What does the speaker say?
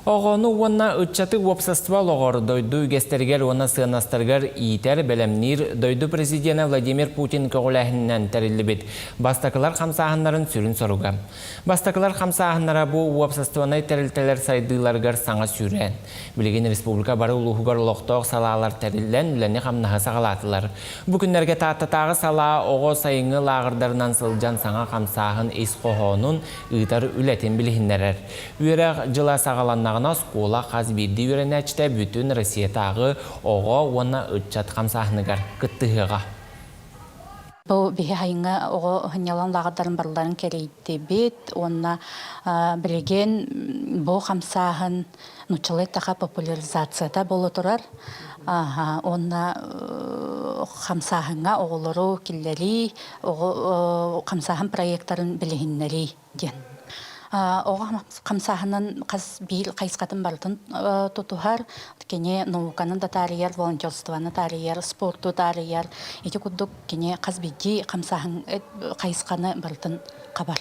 Оҕону уонна ыччаты уопсастыба олоҕор, дойду үгэстэригэр уонна сыаннастарыгар иитэр, бэлэмниир дойду президенэ Владимир Путин көҕүлээһининэн тэриллибит Бастакылар хамсааһыннарын сүрүн соруга. Бастакылар хамсааһыннара бу уопсастыбаннай тэрилтэлэр сайдыыларыгар саҥа сүүрээн. Билигин республика бары улууһугар олохтоох салаалар тэриллэн үлэни-хамнаһы саҕалаатылар. Бу күннэргэ Тааттатааҕы салаа оҕо сайыҥҥы лааҕырдарынан сылдьан саҥа хамсааһын ис хоһоонун, ыытар үлэтин билиһиннэрэр. Үөрэх дьыла саҕаланнаҕына оскуола хас биирдии үөрэнээччитэ бүтүн Россиятааҕы оҕо уонна ыччат хамсааһыныгар кыттыһыаҕа. Бу биһи сайыҥҥы оҕо сынньалаҥ лааҕырдарын барыларын кэрийдибит уонна билигин бу хамсааһын нууччалыы эттэххэ популяризацията буола турар. Уонна хамсааһыҥҥа оҕолору киллэрии, оҕо хамсааһын проектарын билиһиннэрии диэн. Оҕо хамсааһынын хас биир хайысхатын барытын тутуһар. Кини науканы да таарыйар, волонтерствоны таарыйар, спорту таарыйар. Ити курдук кини хас биирдии хамсааһын хайысханы барытын хабар.